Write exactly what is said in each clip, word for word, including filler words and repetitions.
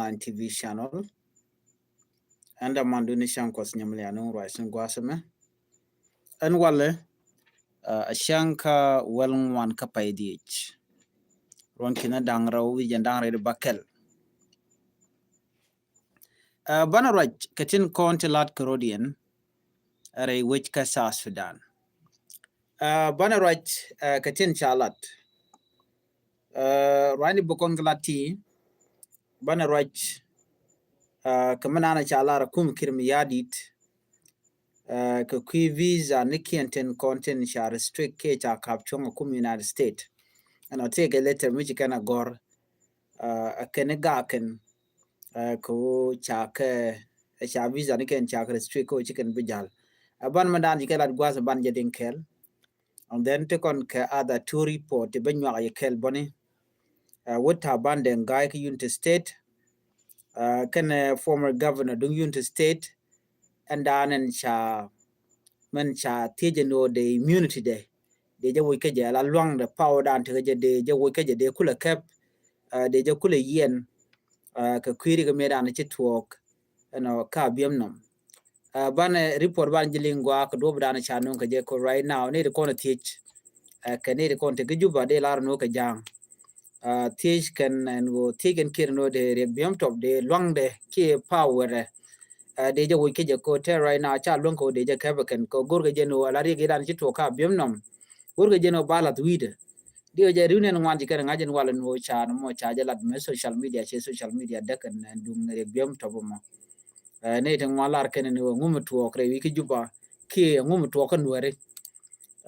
Online T V channel. Ɛn däman duni cäŋ Kuɔth nyamlian ni ruac sin gua̱a̱th ɛmɛ. Ɛn walɛ, uh, a cäŋ kä wäl ŋuan kä pay dhiec. Ruɔ̱n ki̱n da̱ŋ rɛw wi̱c ɛn da̱ŋ rɛw di bäkɛl. Uh, banɛ ruac kɛ tin kɔn ti lat kɛ rɔ̱diɛn rɛy wec kä South Sudan. Uh, banɛ ruac, uh, kɛ tin ca lat. Uh, ruacni bi kɔn kɛ lat ti banɛ ruac, uh, kɛ mi nana ca lar kum Kiir Mayardit, uh, kɛ kui̱ visa ni kiɛn tin kɔn tin ca restrict kɛ ca kap cuɔ̱ŋ kum United States. Ɛn ɔ tëëkɛ letter mi ci kɛn a gɔr, uh, a kɛn i gakɛn, uh, kɛ woo ca kɛ, ca visa ni kɛn ca kɛ restrict kɛ woo ci kɛn bi jal. A ban mi dan ci kɛ lat gua̱a̱th ban jɛ din kɛl. And then ti kɔn kɛ other two report ti bä nyuak yɛ kɛl bɔni. Uh, wut Taban Deng Gai kä Unity State, uh, kɛn, uh, former governor duŋ Unity State, ɛn dan ɛn ca, mɛn ca thiec ɛn woo dee immunity dee, dee jɛ woc kä jɛ la luaŋ dee power dan ti kä jɛ dee jɛ woc kä jɛ dee kulɛ kɛp, uh, dee jɛ kulɛ yiɛn, uh, kɛ kui̱ri kɛ mëë dan ci tuɔɔk, you know, kä Abiemnom. Uh, banɛ report ban ji̱ liŋ gua̱a̱k kɛ duɔ̱p dan ca nuŋ kɛ jɛ kɛ right now ni ti kɔn thiec. Uh, kɛ ni ti kɔn ti kɛ Juba dee lar nuŋ kɛ ja̱a̱ŋ. Uh, thiec kɛn ɛn woo thiec kɛn Kiir nuŋ dee Riek Biom Top dee luaŋdɛ kiɛ power. Uh, dee jɛ woc kɛ jɛ kɛ tɛ right now ca luäŋ kɛ woo dee jɛ kɛpɛ kɛn kɛ go̱r kɛ jɛ nuŋ ala Riek idan ci tuɔɔk kä Abiemnom. Go̱r kɛ jɛ nuŋ ba lath wi̱i̱dɛ. Diɛ jɛ riw nɛn ŋuan ci kɛn ŋa̱c in wal in woo ca ni mɔ ca jɛ lat mɛ social media, cɛ social media däk in, in duŋ Riek Biom Top mɔ. Uh, ni ti ŋuan lar kɛn in woo ŋum tuɔɔk rɛy wi̱i̱ kä Juba kiɛ ŋum tuɔɔk kä Nuɛri.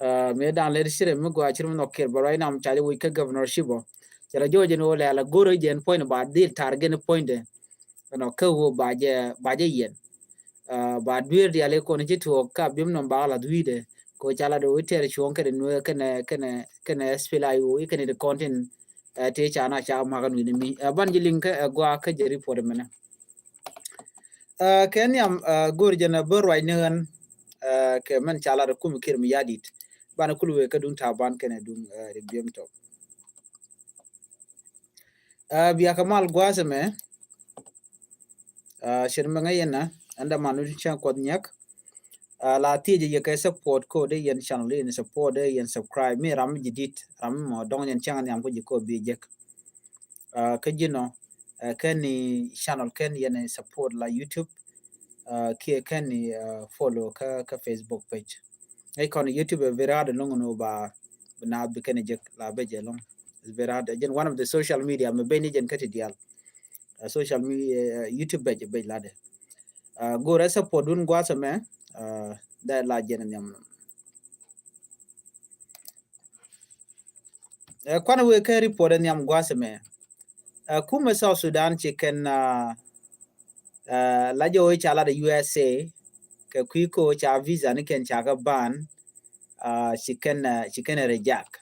Uh, mi dan lɛ di cirɛ mi gua cirɛ mi nhɔk Kiir bä right now ca jɛ wi̱i̱ kä governorship ɔ. Cɛ la jɔɔc in woo lɛ la go̱r jɛ in point ba dhil tar gɛn point dɛ. Ɛnɔ kä woo ba jɛ, ba jɛ yɛn. Uh, ba dueer diali kɔn ci tuɔɔk kä Abiemnom ba la dhui̱dɛ. Ko ca la do wi̱i̱ tɛr cuɔ̱ŋ kɛnɛ Nuer kɛnɛ, kɛnɛ, kɛnɛ S P L A I O, i kɛnɛ di kɔn tin, uh, ti ca na ca makä nui̱ni mi. Uh, ban ji̱ liŋ kä, uh, gua kä jɛ report mɛnɛ. Uh, kɛ nhiam, uh, go̱r jɛn a bä ruac ni ɣän, uh, kɛ mɛn ca la di kum Kiir Mayardit. Ban kul wee kä duŋ Taban kɛnɛ duŋ, uh, Riek Biom Top. Uh, bia kɛ mal gua̱a̱th ɛmɛ. Uh, cir mi ŋäc yɛn na ɛn däman wut cäŋ Kuɔth nyiak. Uh, la thiec yɛ kɛ support ko dee yɛn channel in support dee yɛn subscribe mi ram mi ji̱ dit ram mi mɔ dɔŋ yɛn cäŋ nhiam ko ji̱ ko bi jek. Uh, kä ji̱ nɔ, uh, kɛn ni channel kɛn yɛn support la YouTube. Uh, kiɛ kɛn ni, uh, follow kä, kä Facebook page. Ɛ kɔn YouTube ɛ very hard loŋ ni ba na bi kɛn jek la bɛ jɛ loŋ. It's very hard. Jɛn one of the social media mɛ ben ni jɛn kä ti dial. Uh, social media, uh, YouTube bɛ jɛ bɛ la de. Uh, go̱r ɛ support dun gua̱a̱th ɛmɛ, uh, dee la jɛn nhiam. Ɛ kuan wee kɛ report ɛ nhiam gua̱a̱th ɛmɛ. Ɛ kumɛ South Sudan ci kɛn, uh, uh, la jɛ wee ca lat ɛ U S A kɛ kui̱ ko ca visa ni kɛn ca kɛ ban, uh, ci kɛn, uh, ci kɛn reject.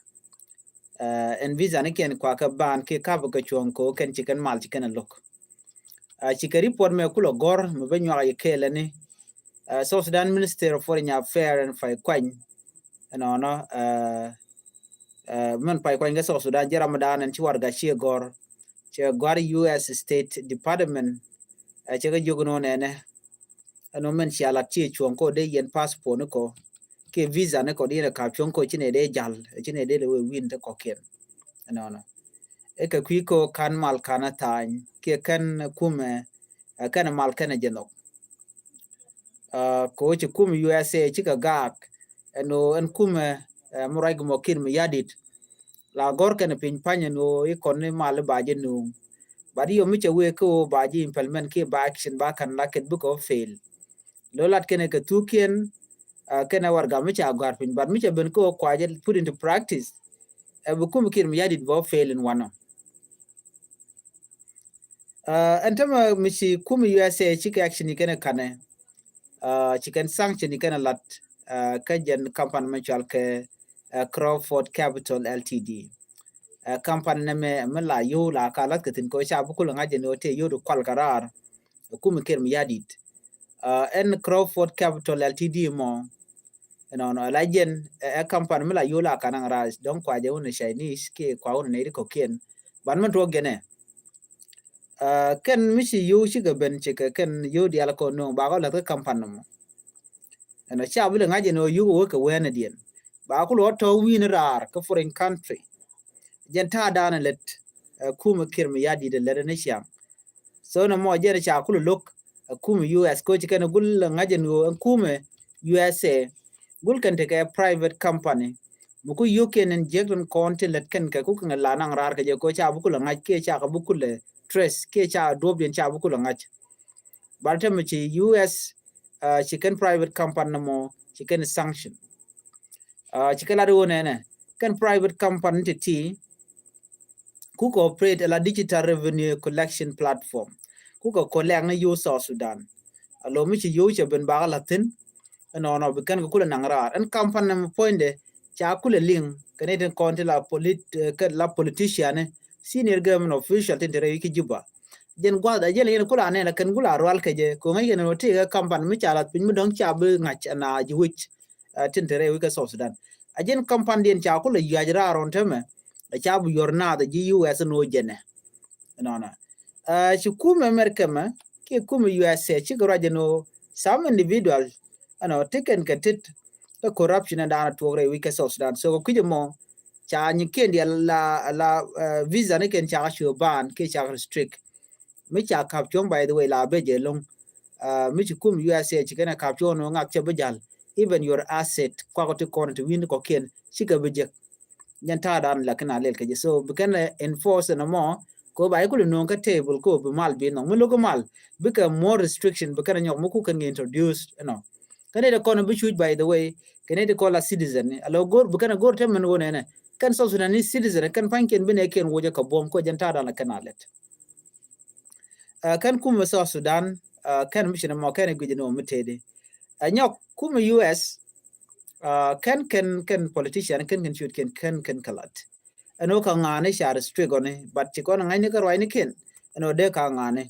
Uh, ɛn visa ni kɛn kua kɛ ban ki kap kɛ cuɔ̱ŋ ko kɛn ci kɛn mal ci kɛn lo̱k. Uh, ci kɛ report mɛ kulɛ gɔr mɛ bɛ nyuak yɛ kɛɛlɛ ni, uh, South Sudan Minister of Foreign Affairs ɛn Pay Kuany. Ɛnɔnɔ, uh, uh, mɛn Pay Kuany kɛ South Sudan jɛ Ramadan ɛn ci warga ciɛ gɔr. Cɛ gɔr U S State Department, uh, cɛ kɛ jiök nɔ nɛnɛ. Ɛnɔ mɛn cia lat ciɛ cuɔ̱ŋ ko dee yɛn passport ni kɔ kiɛ visa ni kɔ dee yɛn kap cuɔ̱ŋ ko ci nɛ dee jal ci nɛ dee lɛ wee win te kɔkiɛn. Ɛnɔnɔ. Ɛ kɛ kui̱ ko kan mal kan a tha̱a̱ny kiɛ kɛn kumɛ, ɛ, kɛn mal kɛn jɛ nhɔk. Uh, ko ci kum U S A ci kɛ gaak ɛn ɣöö ɛn kumɛ, uh, mi ruac gumɔ Kiir Mayardit. La gɔr kɛn piny pany ɛn ɣöö i kɔn ni mal ba jɛ nuŋ. But yɔ mi cɛ wee kä ɣöö ba jɛ implement kiɛ ba action ba kan la kɛt bikɛ fail. Lo lat kɛn kɛ thukiɛn, uh, kɛn warga mi ca gɔr piny, but mi cɛ ben kä ɣöö kua jɛ put into practice. Ɛ bi kum Kiir Mayardit bɔ fail in wanɔ. Uh, ɛn tämɛ mi ci kum U S A ci kɛ action i kɛn kanɛ. Uh, ci kɛn sanction i kɛn lat, uh, kä jɛn company mɛ cual kɛ, uh, Crawford Capital L T D. Uh, company nɛ mɛ mi la yow la ka lat kɛ thin ko ca bi kul ŋa̱c jɛ ni wä tɛ yow di kual ka raar. Kum Kiir Mayardit. Uh, ɛn Crawford Capital L T D mɔ. Ɛnɔnɔ la jɛn, ɛ, ɛ company mi la yow la ka naŋ raar dɔ̱ŋ kua jɛ wun Chinese kiɛ kua wun nɛ ri kɔkiɛn. Ban mi tuɔk jɛnɛ. Kɛn mi ci yio̱w cikɛ ben cikɛ kɛn yio̱w diaal kɔn no̱o̱ŋ bakɔ lath kä kampan nɔmɔ. Ɛn ɔ ca bi lɛ ŋa̱c ɛn ɔ yio̱w wä kɛ wɛnɛ diɛn ba kul wä tɔ̱ wi̱i̱n raar kä foreign country. Jɛn ta̱a̱ da̱a̱n lɛt ɛ kumɛ Kiir Mayardit lɛt ni ciaŋ. So nɔmɔ jɛn ca kul lo̱k ɛ kumɛ U S ko ci kɛn gul ŋa̱c ɛn ɔ ɛn kumɛ U S A gul kɛn tekɛ private company. Mi ku yio̱kiɛn in jiäk tin kɔn tin lät kɛn kɛ ku kɛn la naŋ raar kɛ jɛ ko ca bi kulɛ ŋa̱c kiɛ ca kɛ bi kulɛ trace kiɛ ca duɔ̱p diɛn ca bi kulɛ ŋa̱c. Bal tɛmɛ ci U S ci kɛn private company nɔmɔ ci kɛn sanction. Ci kɛn lat wä nɛnɛ kɛn private company ti ti ku kɛ operate ala digital revenue collection platform ku kɛ collect ni yio̱w South Sudan. Alo mi ci yio̱w cɛ ben bakɛ la thin ɛnɔnɔ bi kɛn kɛ kulɛ naŋ raar ɛn kampan nɛ mi puɔ̱nydɛ ca kulɛ liŋ kɛ ni tin kɔn ti la polit kɛ la politician ni senior government official tin ti rɛy wi̱c ki Juba. Jɛn gua̱th a jɛn yɛn kulɛ anɛ la kɛn kulɛ a rual kɛ jɛ ko ŋäc kɛ ni wä ti kɛ kampan mi ca la piny mi dɔ̱ŋ ca bi ŋa̱c ɛna ji̱ wi̱c. Tin ti rɛy wi̱c kɛ South Sudan a jɛn kampan diɛn ca kulɛ yuac raar ɔn tɛmɛ. Ca bi yuɔr naath ji̱ U S ni wä jɛnɛ. Ɛnɔnɔ ci kumɛ America mɛ kiɛ kumɛ U S A cikɛ ruac ɛn ɣöö some individual ɛnɔ ti kɛn kɛ tit kä corruption ɛn daanɔ tuɔk rɛy wi̱c kɛ South Sudan. So kɛ kui̱c ɛmɔ ca nyikiɛn diɛl la la visa ni kɛn cakɛ cuɛ ban kiɛ cakɛ restrict. Mi ca kap cuɔ̱ŋ, by the way, la bɛ jɛ lo̱ŋ. Mi ci kum U S A ci kɛn ɛ kap cuɔ̱ŋ ni ŋak cɛ bi jal. Even your asset kuakɔ ti kɔn ti wi̱n kɔkiɛn cikɛ bi jek. Nyɛn ta̱a̱ dan lakin a lɛl kɛ jɛ so bi kɛn enforce ɛn ɛmɔ. Ko ba ikul nuɔ̱ŋ kä table ko bi mal bi nhɔk mi lo̱k mal bikɛ more restriction bi kɛn nyɔk mi ku kɛn introduce ɛnɔ. Kɛn ite kɔn bi cuc, by the way, kɛn ite kɔn la citizen ni alo go̱r bi kɛn go̱r te mɛn wonɛ nɛ kɛn South Sudanese citizen kɛn pa̱nykiɛn bi nɛ kiɛn wocɛ kɛ buɔ̱m ko jɛn ta̱a̱ dan lakin a lɛt. Kɛn kumɛ South Sudan kɛn mi ci nɛ mɔ kɛn guic ni wä mi tëëdi. Nyɔk kumɛ U S kɛn kɛn kɛn politician kɛn kɛn ciöt kɛn kɛn kɛn kɛ lat. Ɛn wä ka ŋa̱a̱ni ca restrict ɔni but ci kɔn ŋa̱cni kä ruacni kɛn ɛn wä dee ka ŋa̱a̱ni.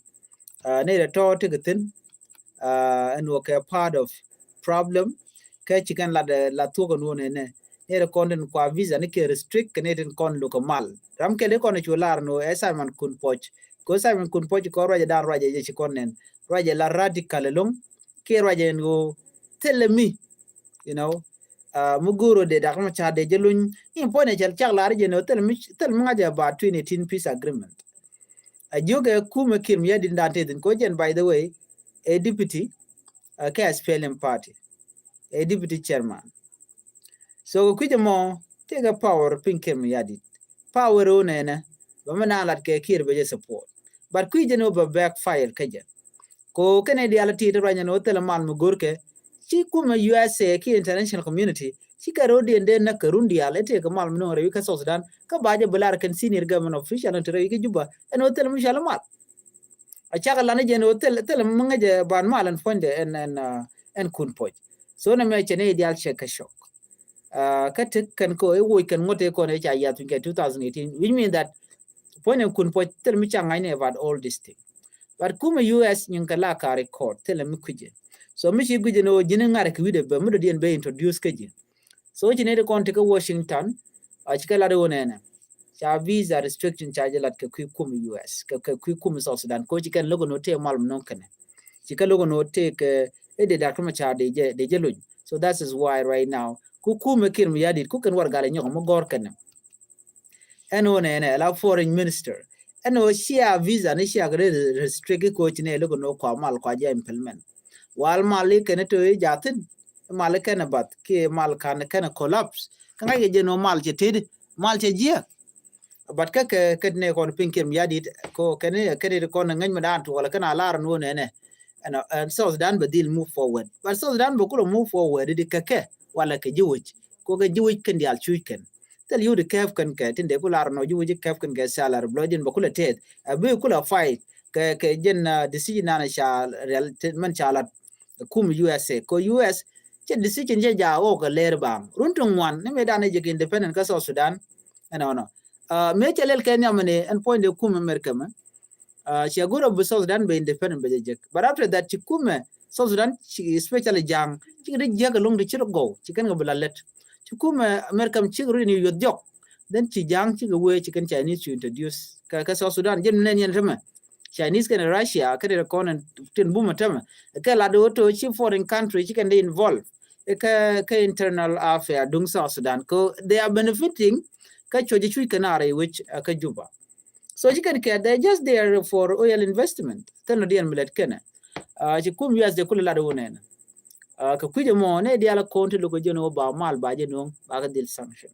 Ni rɛ tɔ̱ ti kɛ thi̱n ɛn wä kɛ part of problem. Kɛ ci kɛn lat lat thuɔk ɛn wä nɛnɛ ni rɛ kɔn tin kua visa ni kɛ restrict kɛ ni tin kɔn lukɛ mal. Ram kɛl i kɔn cu lar ni wä ɛ Simon Kun Puɔc. Ko Simon Kun Puɔc kɔ ruacɛ dan ruacɛ jɛ ci kɔn nɛn ruacɛ la radical ɛlɔŋ. Kiɛ ruacɛ ɛn ɣöö thilɛ mi, you know, mi go̱o̱r ɣöö dee dak mi ca dee jɛ luny in puɔ̱nɛ cɛl cak lar jɛ ni ɣöö thilɛ mi ŋa̱c ɛ ba twenty eighteen peace agreement. A jiök ɛ kumɛ Kiir Mayardit dan tethin ko jɛn, by the way, ɛ deputy kɛ S P L M party, ɛ deputy chairman. So kɛ kui̱c ɛmɔ tëëkɛ power piny Kiir Mayardit. Power ɣöö nɛnɛ bɛ mi naan lat kɛ Kiir bɛ jɛ support. But kui̱c jɛ ni wä bɛ backfire kä jɛ. Ko kɛn i̱ diaal ti ti ruanyɛ ni wä thilɛ mal mi go̱rkɛ ci kumɛ U S A ki international community ci kɛ ro̱diɛn dee näk kɛ run diaal i̱ tëëkɛ mal mi no̱o̱ŋ rɛy wi̱c kä South Sudan kä ba jɛ bi lar kɛn senior government official ni ti rɛy wi̱c kä Juba ɛn wä thilɛ mi cɔal mal. A cakɛ lan i̱ jɛ ni wä thilɛ mi ŋäcɛ ban mal ɛn puɔ̱nydɛ ɛn ɛn ɛn Kun Puɔc. So nɛ mɛ cɛ ni i̱ diaal cɛ kɛ cɔk. Kä tek kɛn kɛ ɣöö i̱ woc kɛn ŋuɔ̱t tëë kɔn i̱ ca yiath piny kɛ two thousand eighteen, which mean that puɔ̱ny in Kun Puɔc thil mi ca ŋa̱cni about all this thing. But kumɛ U S nyin kɛ la ka record thil mi kui̱cɛ. So mi ci gui̱cɛ ni ɣöö ji̱n i̱ ŋa̱r kɛ wi̱cdɛ bɛ mi dɔ̱diɛn bɛ introduce kä ji̱. So ci nɛy ti kɔn ti kä Washington a ci kɛ lat i̱ wä nɛnɛ ca visa restriction ca jɛ lat kɛ kui̱ kumɛ U S kɛ kɛ kui̱ kumɛ South Sudan ko ci kɛn lo̱k ni wä tëë mal mi no̱o̱ŋ kɛnɛ. Ci kɛ lo̱k ni wä tëë kɛ i̱ dee dak ti mɛ ca dee jɛ dee jɛ lony. So that is why right now ku kumɛ Kiir Mayardit ku kɛn warɛgak lɛ nyɔk mi gɔ̱r kɛnɛ. Ɛn ɣöö nɛnɛ la foreign minister ɛn ɣöö cia visa ni cia kɛ restrict i̱ koci ni lo̱k ni wä kua mal kua jɛ implement. Wal mal i̱ kɛn i̱ to i̱ jathin mal i̱ kɛn i̱ bath kiɛ mal kan kɛn i̱ collapse. Kä ŋa̱c kɛ jɛ ni wä mal cɛ tëëdi mal cɛ jiɛ. But kä kɛ kɛ ni kɔn piny Kiir Mayardit ko kɛn i̱ kɛn i̱ kɔn ŋäc mi daan tuɔl kɛn a lar ni wä nɛnɛ. Ɛn ɛn South Sudan bɛ dhil move forward but South Sudan bɛ kulɛ move forward i̱ di kɛ kɛ wala kɛ ji̱ wec. Ko kɛ ji̱ wec kɛn diaal cuc kɛn thil yut i̱ kɛɛp kɛn kɛ tin dee ku lar nɔ ji̱ wec i̱ kɛɛp kɛn kɛ salary blɔcdiɛn bɛ kulɛ tɛth. A bi kulɛ fight kɛ kɛ jɛn decision nan ca rial mɛn ca lat. Kum U S A ko U S cɛ decision cɛ ja ɣɔk kɛ lɛr baŋ run ti ŋuan ni mëë dan i̱ jɛ kɛ independent kä South Sudan. Ɛnɔnɔ mëë cɛ lɛl kɛ nhiam ni ɛn puɔ̱nydɛ kum America mɛ. Ciɛ go̱r ɔ bi South Sudan bɛ independent bɛ jɛ jek but after that ci kumɛ South Sudan ci especially ja̱a̱ŋ ci kɛ di jiäk ɛlɔ̱ŋ ti ci rɔ gɔw ci kɛn kɛ bi la lɛt. Ci kumɛ America mi ci kɛ rɔ ni yuɔth jɔk then ci ja̱a̱ŋ ci kɛ wee ci kɛn Chinese ci introduce kɛ kɛ South Sudan jɛn mi nɛn yɛn tämɛ. Chinese kɛnɛ Russia kɛnɛ kɔn tin bumɛ tämɛ. Kɛ lat wä to ci foreign country ci kɛn di involve. Kɛ kɛ internal affair duŋ South Sudan ko they are benefiting. Kä cuɔc cuc kɛn a rɛy wec kä Juba. So ci kɛn kɛ they just there for oil investment. Thil nɔ diɛn mi lɛt kɛnɛ. Ci kum U S de kulɛ lat wä nɛnɛ. Kɛ kui̱c ɛmɔ nɛ dial a kɔn ti lokä jɛn wä ba mal ba jɛ nuɔ̱ŋ ba kɛ dhil sanction.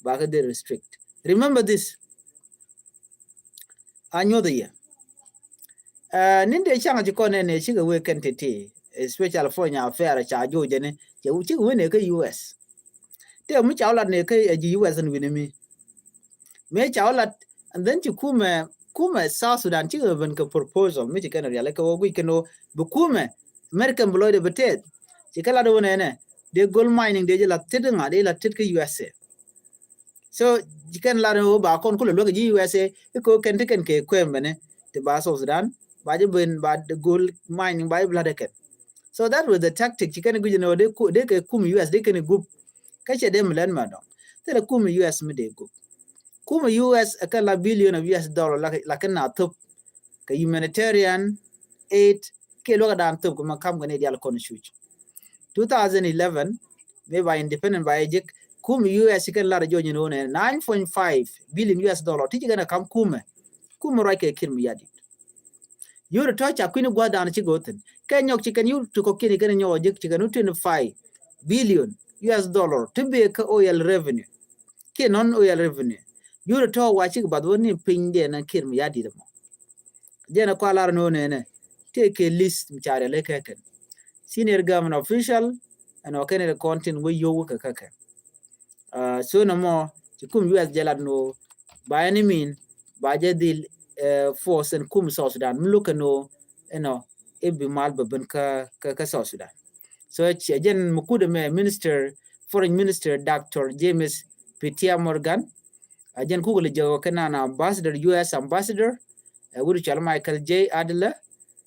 Ba kɛ dhil restrict. Remember this. A nyuɔth yɛ. Nin dee caŋ ci kɔn nɛnɛ cikɛ wee kɛn titi, especially foreign affair ca joc jɛ ni cikɛ wee nɛ kä U S. Tëë mi ca wä lat nɛ kä ji̱ U S ni wi̱ni mi. Mëë ca wä lat and then ci kumɛ kumɛ South Sudan cikɛ ben kɛ proposal mi ci kɛn rial kɛ wä guic kɛn wä bi kumɛ American bi lɔcdɛ bi tɛth. Ci kɛ lat wä nɛnɛ dee gold mining dee jɛ lat tit ŋa dee lat tit kä U S A. So ci kɛn lat wä ba kɔn kulɛ luäk ji̱ U S A. Ikɛ wä kɛn ti kɛn kɛ kuɛm bɛnɛ ti ba South Sudan ba jɛ ben ba gold mining ba jɛ bi lat kɛn. So that was the tactic ci kɛn guic ni wä dee kɛ kum U S dee kɛn gup. Kä cɛ dee mi lɛn ma dɔŋ thilɛ kum U S mi dee gup. Kum U S kɛ la billion of U S dollar la kɛ na thop kɛ humanitarian aid. Kɛ luäk dan thop kɛ ma kam kɛ ni dial kɔn cuc. Two thousand eleven mi ba independent ba jɛ jek kum U S kɛ lar jɔny ni wä nɛ nine point five billion U S dollar ti ci kɛn kam kumɛ. Kumɛ ruac kɛ Kiir Mayardit. Yuri tɔ ca kuini gua̱th dan ci go̱thin kɛ nyɔk ci kɛn yuri tukɔ kini kɛn nyɔk jek ci kɛn wä twenty five billion U S dollar ti bee kä oil revenue. Kiɛ non oil revenue. Yuri tɔ wa cik bath wä ni piny diɛn Kiir Mayardit mɔ. Jɛn a kua lar ni wä nɛnɛ tëë kɛ list mi ca rial kɛ kɛn senior government official. Ɛn ɔ kɛn ri kɔn tin wä yow kɛ kɛ kɛ. So nɔmɔ ci kum U S jɛ lat ni wä ba ɛn imin ba jɛ dhil force ɛn kum South Sudan mi lukɛ ni wä ɛnɔ ibi mal bɛ ben kä kä South Sudan. So cɛ jɛn mi kudɛ mɛ minister, foreign minister, Doctor James Peter Morgan. A jɛn kukɛ lɛ jɛ wä kɛ nan ambassador, U S ambassador, ɛ wut cɔl Michael J Adler.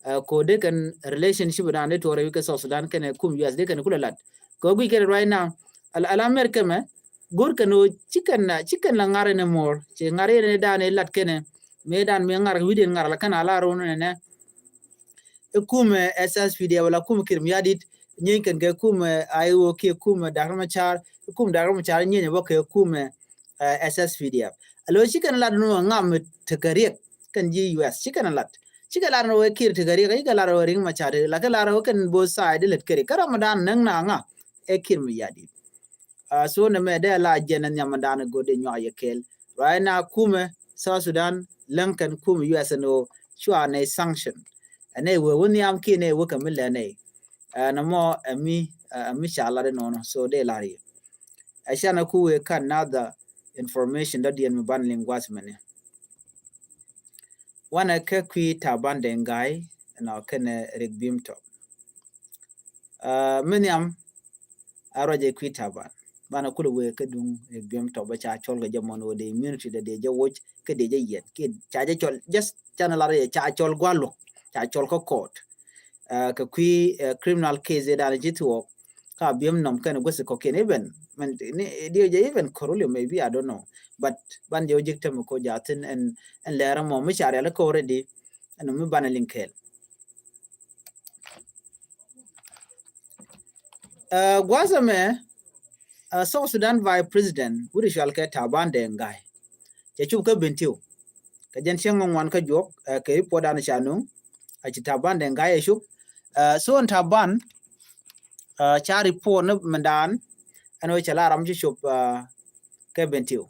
Ɛ ko dee kɛn relationship dan dee tuɔrɛ wikɛ South Sudan kɛnɛ kum U S dee kɛn kulɛ lat. Kɛ guic kɛnɛ right now ala America mɛ go̱r kɛn wä ci kɛn la ŋar ɛn mor ci ŋar ɛn dan ɛ lat kɛnɛ. Mëë dan mëë ŋar wi̱diɛn ŋar la kɛn ala run ɛnɛ. Ɛ kumɛ S S P D F wala kumɛ Kiir Mayardit nyieeny kɛn kɛ kumɛ I O kiɛ kumɛ Doctor Machar. Ɛ kumɛ Doctor Machar nyieeny bä kɛ kumɛ S S P D F. Alo ci kɛn lat nu ŋam tekɛ riɛk kɛn ji̱ U S ci kɛn lat. Ci kɛ lat nu wee Kiir tekɛ riɛk ci kɛ lat wee Riek Machar la kɛ lat wee kɛn both side lät kɛ riɛk kä Ramadan näŋ na ŋa ɛ Kiir Mayardit. So nɛ mɛ dee la jɛn nhiam dan go̱ dee nyuak yɛ kɛɛl. Right now kumɛ South Sudan läŋ kɛn kumɛ U S ɛn ɣöö cua nɛ sanction. Ɛn ɛ wee wä nhiam kiɛ nɛ wä kɛ mi lɛ nɛ. Ɛn ɛmɔ ɛmi ɛmi ca lat inɔnɔ so dee lar yɛ. Ɛ canɛ ku wee kan another information dɔ̱diɛn mi ban liŋ gua̱th mɛni. Wanɛ kɛ kui̱ Taban Deng Gai ɛnɔ kɛnɛ Riek Bim Top. Mi nhiam a ruacɛ kui̱ Taban banɛ kulɛ wee kä duŋ Riek Bim Top bä ca cɔl kɛ jɛ mɔn wä dee immunity dee dee jɛ woc kɛ dee jɛ yɛn kiɛ ca jɛ cɔl just canɛ lar yɛ ca cɔl gua̱l luɔk ca cɔl kä court. Kɛ kui̱ criminal case dee dan ji̱ thuɔɔk ka Bim Nɔm kɛn guäsi kɔkiɛn even diɛ jɛ even Korolio maybe I don't know. But ban jɛ wä ji̱k tämɛ ko jathin ɛn ɛn lɛr ɛmɔ mi ca rial kä already. Ɛn mi banɛ liŋ kɛɛl. Gua̱a̱th ɛmɛ South Sudan Vice President wut i̱ cual kɛ Taban Deng Gai cɛ cup kä Bentiu. Kɛ jɛn cieŋ ŋuan kä juɔk kɛ report dan ca nuŋ. A ci Taban Deng Gai ɛ cup. So ɛn Taban ca report ni mɛndan ɛn wä cɛ la ram ci cup kɛ Bentiu.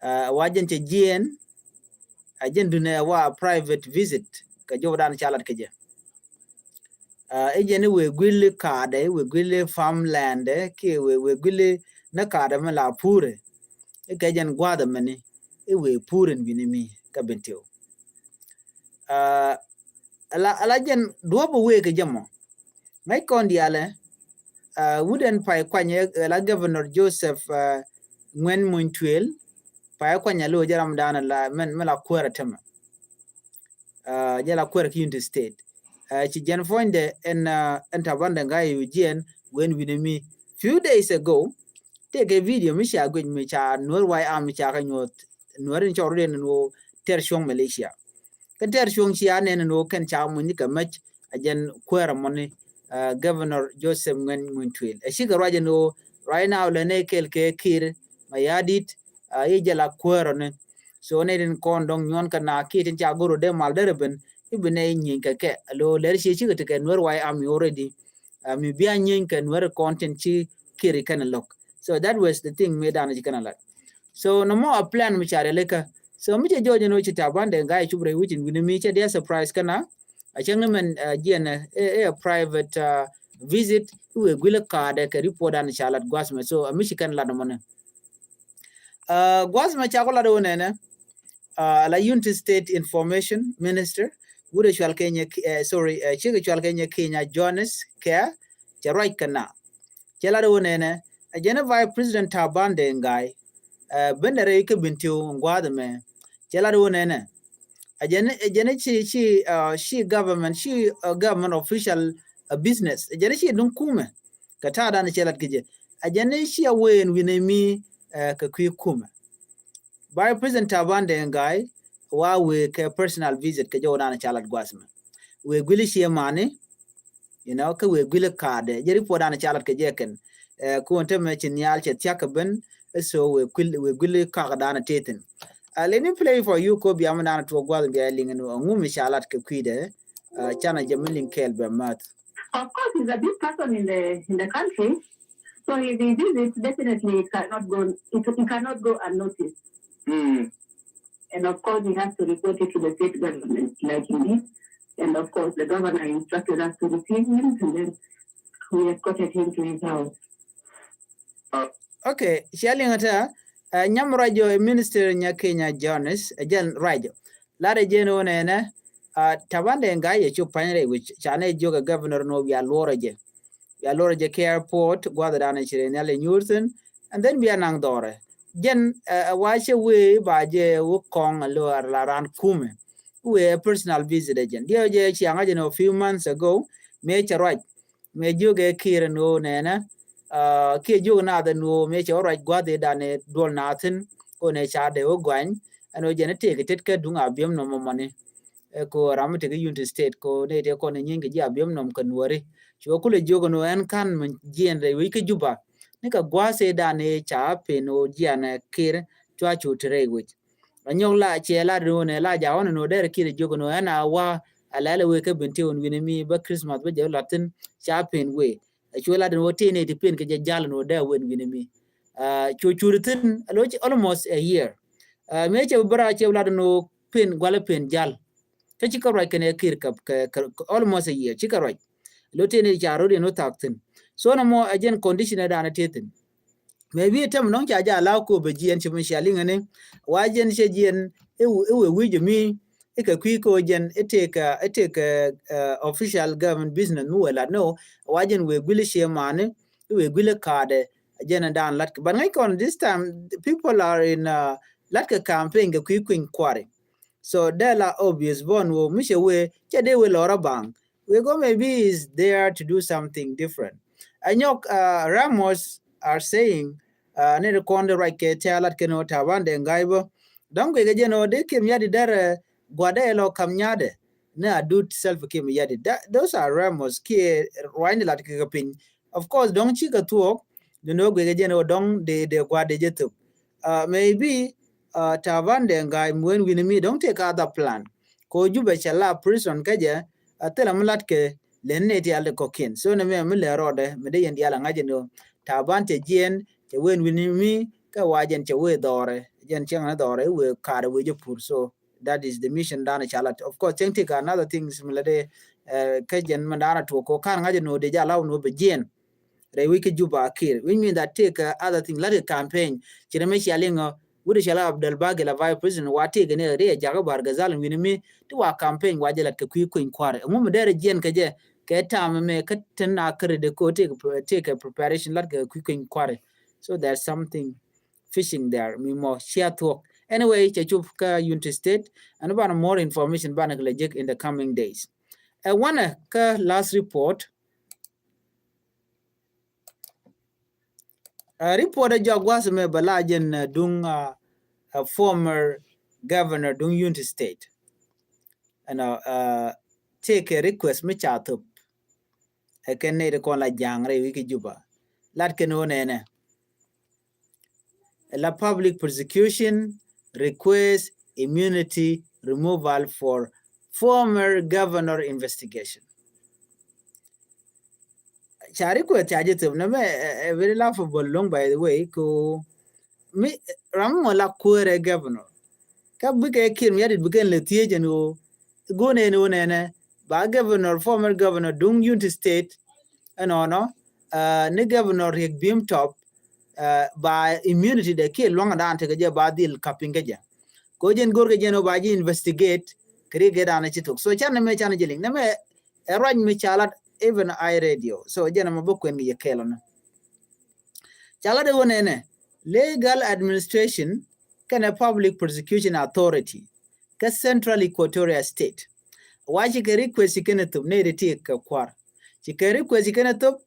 Wa jɛn cɛ jiɛn a jɛn dunɛ wa private visit kɛ jɔw dan ca lat kɛ jɛ. Ɛ jɛn i̱ wëë guili kaadɛ i̱ wëë guili farmland kiɛ wëë wëë guili ni kaadɛ mi la puurɛ. I̱ kɛ jɛn gua̱a̱th ɛmɛni i̱ wëë puurɛ in wi̱ni mi kä Bentiu. Ala ala jɛn duɔ̱p i̱ wëë kɛ jɛ mɔ. Ŋäc kɔn diaalɛ wut ɛn pay kuany ɛ la Governor Joseph Ŋuɛn Muny Tuël. Pay kuany ɛ lo̱ jɛ ram daanɛ la mɛn mi la kuäärä tämɛ. Jɛ la kuäärä ki Unity State. Ci jɛn puɔ̱nydɛ ɛn ɛn Taban Deng Gai yu jiɛn wen wi̱nɛ mi few days ago. Tëëkɛ video mi ca guic mi ca Nuäär White Army ca kä nyuɔ̱th Nuäär in cɔr rut ɛn ɛn ɣöö tɛr cuɔ̱ŋ militia. Kɛn tɛr cuɔ̱ŋ cia nɛn ni ɣöö kɛn ca muny kɛ mec a jɛn kuäärä mɔni, uh, Governor Joseph Nguyen Nguyen Tuil. Ɛ cikɛ ruac ni ɣöö right now lɛ nɛ kɛl kɛ Kiir Mayardit, uh, i̱ jɛ la kuäärä ni. So nɛ tin kɔn dɔ̱ŋ nyuɔn kɛ na kiɛ tin ca go̱r ɔ dee mal derɛ ben i̱ bi nɛ i̱ nyieeny kɛ kɛ. Alo lɛr cie cikɛ ti kɛ Nuer White Army already. Uh, mi bia nyieeny kɛ Nuer kɔn tin ci Kiir kɛn lo̱k. So that was the thing mi dan ci kɛn a lat. So nɔmɔ a plan mi ca rialikä. So mi cɛ jɔɔc ni ɣöö ci Taban Deng Gai cup rɛy wi̱c in wi̱ni mi cɛ diɛ surprise kɛn a. A cäŋ ni mɛn, uh, jiɛn, uh, a, a private, uh, visit i̱ wëë guilɛ kaadɛ kɛ report dan ca lat gua̱th mɛ. So a mi ci kɛn lat nɔmɔ ni. Uh, gua̱th mɛ ca ku lat wä nɛnɛ, uh, la Unity State Information Minister wut ɛ cual Kenya, uh, sorry, uh, cikɛ cual Kenya Kenya Johannes Kea cɛ ruac kɛ na. Cɛ lat wä nɛnɛ a jɛn Vice President Taban Deng Gai, uh, ben dɛ rɛy kä Bentiu gua̱th mɛ. Cɛ lat wä nɛnɛ a jɛn, a jɛn ci, ci, uh, ci government, ci, uh, government official, uh, business. A jɛn ci duŋ kumɛ kɛ ta̱a̱ dan cɛ lat kɛ jɛ. A jɛn ci a wëë in wi̱ni mi, uh, kɛ kui̱ kumɛ. Vice President Taban Deng Gai wa wëë kɛ personal visit kɛ jɛ wä dan ca lat gua̱th mɛ. Wëë guili cie mani, you know, kɛ wëë guili kaadɛ. Jɛ report dan ca lat kɛ jɛ kɛn. Uh, kun te mɛ ci nhial cɛ thiak kɛ ben, so wëë guili, wëë guili kaadɛ dan te thin. Uh, let me play for you ko bia mɛ dan tuɔ gua̱th bia liŋ ni ŋu mi ca lat kɛ kui̱dɛ. Uh, canɛ jɛ mi liŋ kɛɛl bɛ math. Of course, he's a big person in the, in the country. So if he visits, definitely it cannot go, it, it cannot go unnoticed. Mm. And of course, he has to report it to the state government, like he did. And of course, the governor instructed us to receive him, and then we escorted him to his house. Uh, okay, cia liŋ ata, uh, nyam ruac jɔ Minister Nya Kenya Johannes, uh, jɛn ruac jɔ. Lat ɛ jɛn wä nɛnɛ, uh, Taban Deng Gai yɛ cop pa̱ny rɛy wi̱c, ca nɛ jiök ɛ governor ni wä bia luɔrɛ jɛ. Bia luɔrɛ jɛ kɛ airport, gua̱th dan ci rɛy nhial ɛ nyuur thin, and then bia naŋ dhɔrɛ. Jɛn, uh, wa cɛ wee ba jɛ wä kɔŋ a lo la ran kumɛ. Wee personal visit ɛ jɛn. Diɛ jɛ cia ŋa̱c jɛn a few months ago, mëë cɛ ruac. Mëë jiök ɛ Kiir ɛn ɣöö nɛnɛ, uh, kiɛ jiök nath ɛn ɣöö mëë cɛ wä ruac gua̱th i̱ dan ɛ duɔl nath thin, ɣöö nɛ ca dee wä guany, ɛn ɣöö jɛn ɛ tëëk ɛ tet kä duŋ a biɛm nɔm ɛ mɔni. Ɛ ko ram mi tekɛ Unity State ko nɛ tëë kɔn ɛ nyieeny kɛ ji̱ a biɛm nɔm kɛ Nuɔri. Cu ɛ kulɛ jiök ɛn ɣöö ɛn ka̱n mi jiɛn rɛy wec kä Juba. Ni kɛ gua̱th i̱ dan ɛ ca pen ɣöö jiɛn ɛ Kiir cua cu te rɛy wec. A nyɔk la cɛ la ri wun ɛ la ja wun ɛ nɔ dɛr Kiir jiök nɔ ɛn a wa a lɛl ɛ wee kä Bentiu wun wi̱ni mi bä Christmas bä jɛ lat thin ca pen wee. A cuɛ lat nɔ tëë nɛ ti pen kɛ jɛ jal nɔ dɛr wen wi̱ni mi. A cu cur thin a lo almost a year. A mëë cɛ bä ra cɛ lat nɔ pen gualɛ pen jal. Kä cikɛ ruac kɛnɛ Kiir kɛ, kɛ, kɛ almost a year cikɛ ruac. Lo tëë nɛ ca rot yɛn wä thak thin. So nɔmɔ a jɛn condition ɛ dan a tëë thin. Maybe tɛm nɔŋ ca ja law ko bɛ jiɛn ci mi cia liŋɛ ni. Wa jɛn cɛ jiɛn i̱ wee wi̱c mi i̱ kɛ kui̱ ko jɛn i̱ tëëk, i̱ tëëk, uh, official government business mi wee lat ni wa jɛn wee guili cie mani i̱ wee guili kaadɛ jɛn dan lat kɛ. But ŋäc kɔn this time people are in, uh, lat kɛ campaign kɛ kui̱ kui̱ny kuari. So dee la obvious bɔn woo mi cɛ wee cɛ dee wee lɔrä baŋ. We go maybe is there to do something different. Anyɔk, uh, Ramos are saying, uh, ni ri kɔn di ruac kɛ tɛ̈ lat kɛn ɣöö Taban Deng Gai bä. Dɔ̱ŋ kui̱ kɛ jɛn ɣöö di Kiir Mayardit derɛ gua̱dɛ lɔ kam nya̱dɛ ni a dut Salva Kiir Mayardit. Those are Ramos kiɛ ruacni lat kɛ kɛ piny. Of course dɔ̱ŋ cikɛ thuɔ̱k di ni ɣöö kui̱ kɛ jɛn ɣöö dɔ̱ŋ di, di gua̱dɛ jɛ thop. Uh, maybe, uh, Taban Deng Gai mi wen wi̱ni mi dɔ̱ŋ tëëk other plan. Ko Jubɛ cɛ la prison kä jɛ, a thilɛ mi lat kɛ lɛn ni tial di kɔkiɛn. So ni mɛ mi lɛ rɔɔdɛ mi dee yɛn dial a ŋa̱c ni ɣöö Taban cɛ jiɛn cɛ wen wi̱ni mi kä wa jɛn cɛ wee dhɔrɛ jɛn cɛŋ ni dhɔrɛ wee kaarɛ wee jɛ pur. So that is the mission dan ca lat. Of course cɛŋ tëëk another things mi la dee, uh, kä jɛn mi dan a tuɔk ko ka̱n ŋa̱c ni ɣöö dee ja law ni ɣöö bɛ jiɛn. Rɛy wec kä Juba Kiir, which means that tëëkɛ, uh, other thing, lat kɛ campaign. Ci rɛ mɛ cia liŋ ɔ wut cia la Abdel Bagi la vice president wa tëëkɛ ni riɛ jakä Bar Gazal wi̱ni mi ti wa campaign wa jɛ lat kɛ kui̱ kui̱ny kua̱ri. Ŋu mi derɛ jiɛn kɛ jɛ kɛ tam mɛ kä tin a kärɛ de ko tëëkɛ, tëëkɛ preparation lat kɛ kui̱ kui̱ny kua̱ri. So there's something fishing there. Mi mɔ cia thuɔk. Anyway, cɛ cup kä Unity State. Ɛn banɛ more information banɛ kɛ lɛ jek in the coming days. Ɛ wanɛ kä last report. Uh, report a jɔak gua̱th mɛ bɛ la jɛn, uh, duŋ, uh, uh, former governor duŋ Unity State. Ɛnɔ, uh, tëëkɛ request mi ca thop. Ɛ kɛn nɛy ti kɔn la ja̱a̱ŋ rɛy wi̱i̱ kä Juba. Lat kɛn ɣöö nɛnɛ. La public prosecution request immunity removal for former governor investigation. Ca request ca jɛ thop nɛ mɛ, ɛ, ɛ, very laughable long, by the way, ko mi ram mɔ la kuäärɛ governor. Kä bikɛ Kiir Mayardit bikɛ lɛ thiec ɛn ɣöö go̱o̱nɛ ni wä nɛnɛ ba governor, former governor duŋ Unity State ɛnɔnɔ, uh, ni governor Riek Biem Top, uh, ba immunity dɛ kiɛ luaŋdan tekɛ jɛ ba dhil kapiŋ kä jɛ. Ko jɛn go̱r kɛ jɛn ɣöö ba ji̱ investigate kɛ ri gɛ dan ci thok. So can nɛ mɛ can jɛ liŋ nɛ mɛ ɛ ruac mi ca lat even I radio. So jɛn ɛmɔ bä kuɛn kɛ jɛ kɛɛl ɔnɔ. Ca lat ɛ wä nɛnɛ legal administration kɛnɛ public prosecution authority kä Central Equatoria State. Wa ci kɛ request ci kɛnɛ thop nɛ ri ti kɛ kuar. Ci kɛ request ci kɛnɛ thop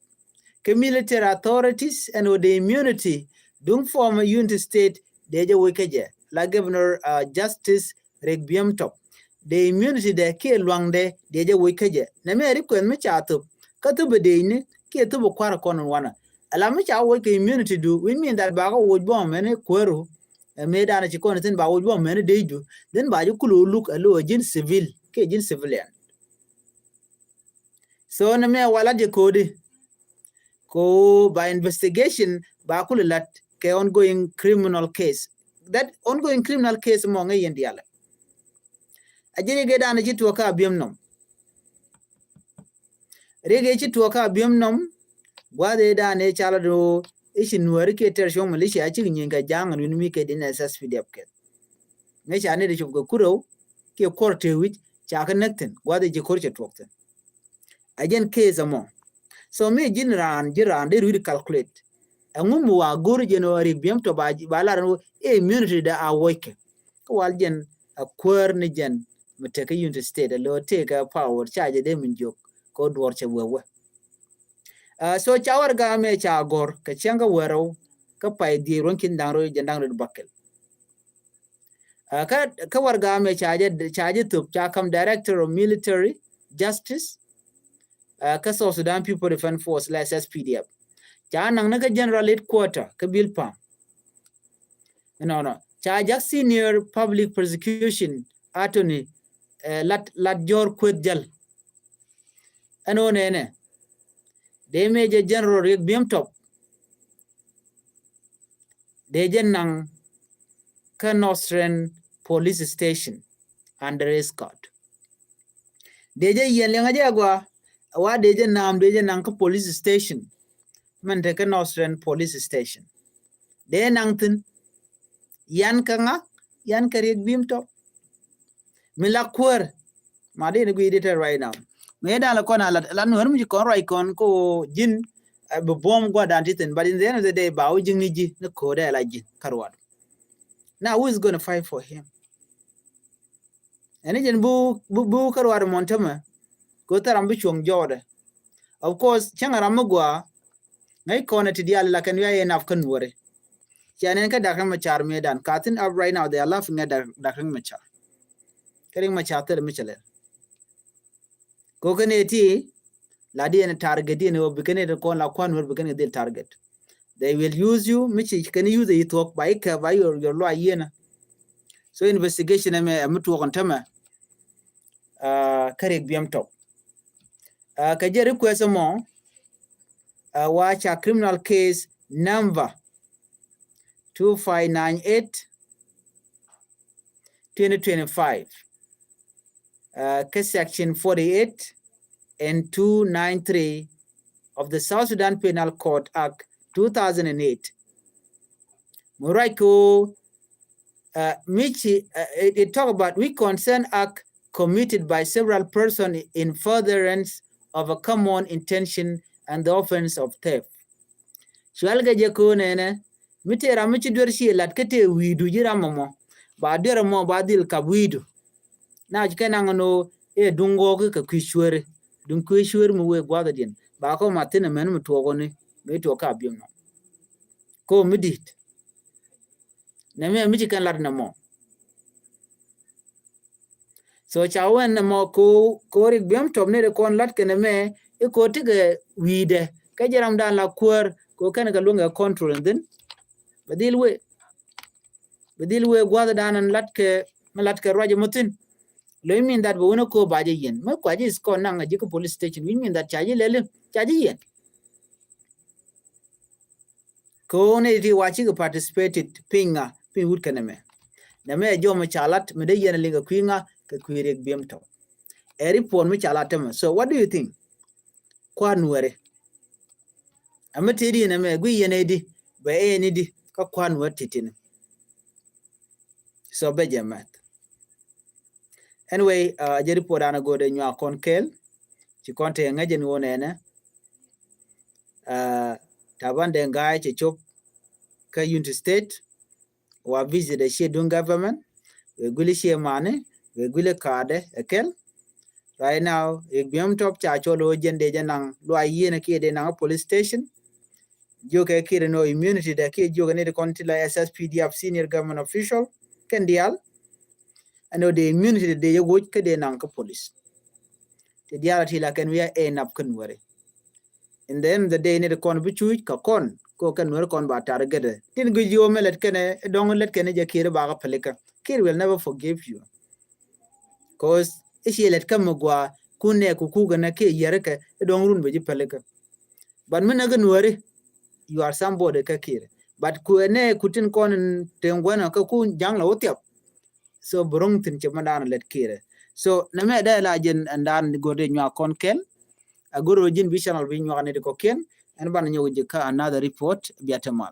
kɛ military authorities ɛn wä de immunity duŋ former Unity State dee jɛ wec kä jɛ la Governor, uh, Justice Riek Biem Top. De immunity dɛ kiɛ luaŋdɛ dee jɛ wec kä jɛ. Nɛ mɛ request mi ca thop kä thop bɛ dee ni kiɛ thop bɛ kuar kɔn wanɛ. Ala mi ca woc kɛ immunity du, which mean that ba kɛ woc bä mɛni kuäru, ɛ mëë danɛ ci kɔn thin ba woc bä mɛni dee du, then ba ji̱ kulu luk ɛ lo ɛ ji̱n civil kiɛ ji̱n civilian. So nɛ mɛ wa lat jɛ kodi ko ba investigation ba kulu lat kɛ ongoing criminal case. That ongoing criminal case mɔ ŋɛ yɛn dialɛ. A ji̱ ri gɛ danɛ ci tuɔ ka Biem nɔm. Ri gɛ ci tuɔ ka Biem nɔm. Gua̱dhɛ danɛ ca lat do i̱ ci Nuääri kiɛ tɛr cuɔ̱ŋ militia ci nyiŋ kɛ ja̱a̱ŋ ɛn wi̱n mi kɛ din S S P D F kɛ. Ŋɛ ca ni di cop kɛ kurɛw kiɛ kuɔr te wi̱c ca kɛ näk thi̱n gua̱dhɛ ji̱ ko̱r cɛ tuɔk thi̱n. A jɛn case ɛmɔ. So mi ji̱n raan ji̱ raan dee rui̱d calculate. Ɛŋu mi wa go̱r jɛn ɣöö Riek Biem Top ba, ba lar ɛn ɣöö ɛ immunity dɛ a woc kɛ. Kä wal jɛn a kuäär ni jɛn mi tekɛ Unity State a lo̱ tekɛ power ca jɛ dee min jiök kɛ ɣöö duɔ̱ɔ̱r cɛ wewɛ. Uh, so ca warɛga mɛ ca gɔ̱r kɛ cäŋ kä wärɛw kä pay dhieec ruɔ̱n ki̱n da̱ŋ rɛw jɛn da̱ŋ rɛw bakɛl. Uh, kä, kä warɛga mɛ ca jɛ, ca jɛ thop ca kam Director of Military Justice, uh, kä South Sudan People Defense Force la S S P D F. Ca naŋ ni kä General Headquarter kä Bilpam. Nɔnɔ ca jak Senior Public Prosecution Attorney, uh, Lat, Lat Jɔr Kueth Jal. Ɛn ɣöö nɛnɛ dee Major General Riek Biem Top dee jɛ naŋ kä Northern Police Station under escort. Dee jɛ yiɛn liɛŋä jɛ agua wa dee jɛ naam dee jɛ naŋ kä police station. Mɛn te kä Northern Police Station dee naŋ thi̱n. Yan kä ŋa? Yan kä Riek Biem Top. Mi la kuäär ma di ni gui di te right now. Mi dan la kɔn a la, la Nuäär mi ci kɔn ruac kɔn ko ji̱n, uh, bi buɔ̱m gua̱dan ti thi̱n, but in the end of the day ba wä ji̱n ni ji̱ ni ko̱dɛ la ji̱n kä ruat. Now who is gonna fight for him? Ɛn ni jɛn bu, bu, bu kä ruat mɔn tämɛ. Ko thar ram bi cuɔ̱ŋ jɔɔdɛ. Of course cäŋ ram mi gua ŋäc kɔn ɛ ti diaal la kɛn wi̱i̱ a yɛ nap kä Nuäri. Cɛ nɛn kä Dak Riek Machar mëë dan ka thi̱n up right now they are laughing at Dak, Dak Riek Machar. Kä Riek Machar thil mi cɛ lɛl. Ko kɛn ɛ ti la di ɛn target di ɛn ɣöö bi kɛn ɛ ti kɔn la kuan Nuäri bi kɛn ɛ dhil target. They will use you mi ci kɛn use yi thuɔ̱k ba yi kɛ ba your, your luay yienä. So investigation ɛmɛ ɛ mi tuɔk ɛn tämɛ. Uh, kä Riek Biem Top. Uh, kɛ jɛ request ɛmɔ, uh, wa ca criminal case number two five nine eight twenty twenty-five. Uh, kä section forty-eight and two nine three of the South Sudan Penal Code Act two thousand and eight. Murako, uh, Michi, uh, it, it talk about we concern act committed by several person in furtherance of a common intention and the offense of theft. Cual kɛ jɛ ko̱o̱n ɛnɛ mi tëë ram mi ci duer ci lat kä tëë wi̱i̱du ji̱ ram mɔmɔ ba duer mɔ ba dhil kap wi̱i̱du. Na ci kɛ naŋ ɛn ɣöö ëë duŋ ɣɔɔk kɛ kui̱ cueeri duŋ kui̱ cueeri mi wëë gua̱thädiɛn ba kɔ mat thi̱n ɛmɛn mi tuɔɔk ɣöni mi tuɔɔk ka biom nɔ. Ko mi di̱t nɛ mi mi ci kɛn lat nɛ mɔ. So ca wɛn nɛ mɔ ko, ko Riek Biem Top ni ri kɔn lat kɛnɛ mɛ, i ko tikɛ wi̱i̱dɛ. Kɛ jɛ ram dan la kuäär, ko kɛn kɛ luŋ kɛ control and then bɛ dhil wee. Bɛ dhil wee gua̱th dan an lat kɛ, mi lat kɛ ruac mɔ thin. Lo i̱ mean that bɛ wun a ko ba jɛ yɛn. Mɛ kua jɛ is kɔn naŋ a ji̱ kä police station. I̱ mean that ca jɛ lɛli, ca jɛ yɛn. Ko ni ti wa cikɛ participated piny ŋa, piny wut kɛnɛ mɛ. Nɛ mɛ jɔmɔ ca lat, mɛ dee yɛn a liŋ kɛ kui̱ ŋa, kɛ kui̱ Riek Biem Top. Ɛ report mi ca lat tämɛ. So what do you think? Kua̱r Nuɛri. Ɛmɛ tëë di nɛ mɛ, gui yɛn ɛ di, bɛ ɛ ni di, kä kua̱r Nuɛri ti̱ti̱ni. So bɛ jɛ mɛth. Anyway, uh, jɛ report an a go̱o̱dɛ nyuak kɔn kɛɛl, ci kɔn te ŋäc jɛ ni wä nɛnɛ. Uh, Taban Deng Gai cɛ cop kä Unity State, wa visit a share duŋ government, wee guili share mani, wee guili kaadɛ ɛ kɛl. Right now, Riek Biem Top ca cɔl wä jɛn dee jɛ naŋ luay yieen kiɛ dee naŋ a police station. Jiökɛ kiɛ dee nɔ immunity dɛ kiɛ jiökɛ ni di kɔn ti la S S P D F senior government official kɛn diaal. Ɛn wä dee immunity dee jɛ woc kä dee naŋ kä police. Ti diaal ti la kɛn wi̱i̱ a ɛn up kä Nuɛri. In the end of the day, ni di kɔn bi cuuc ka kɔn, ko kɛn Nuɛri kɔn ba tar gɛdɛ. Tin gi jiö mɛ lɛt kɛnɛ, dɔŋ lɛt kɛnɛ jɛ Kiir ba ka pɛlikä. Kiir will never forgive you. Cause i̱ ci lɛt kä mi gua, kun nɛ ku kukɛ nɛ kiɛ yɛrikɛ, dɔŋ run bɛ ji̱ pɛlikä. But mi nɛ kɛ Nuɛri, you are somebody kä Kiir. But ku nɛ ku tin kɔn in te ŋuɛnɛ kä kun jaŋ la wä thiap. So bi ro̱ŋ thi̱n cɛ mɛ dan lɛt Kiir. So nɛ mɛ dee la jɛn ɛn dan go̱r dee nyuak kɔn kɛl. A go̱r rɔ ji̱n bi channel bi nyuak ni di kɔkiɛn. Ɛn ban nyɔk ji̱ kä another report bia te mal.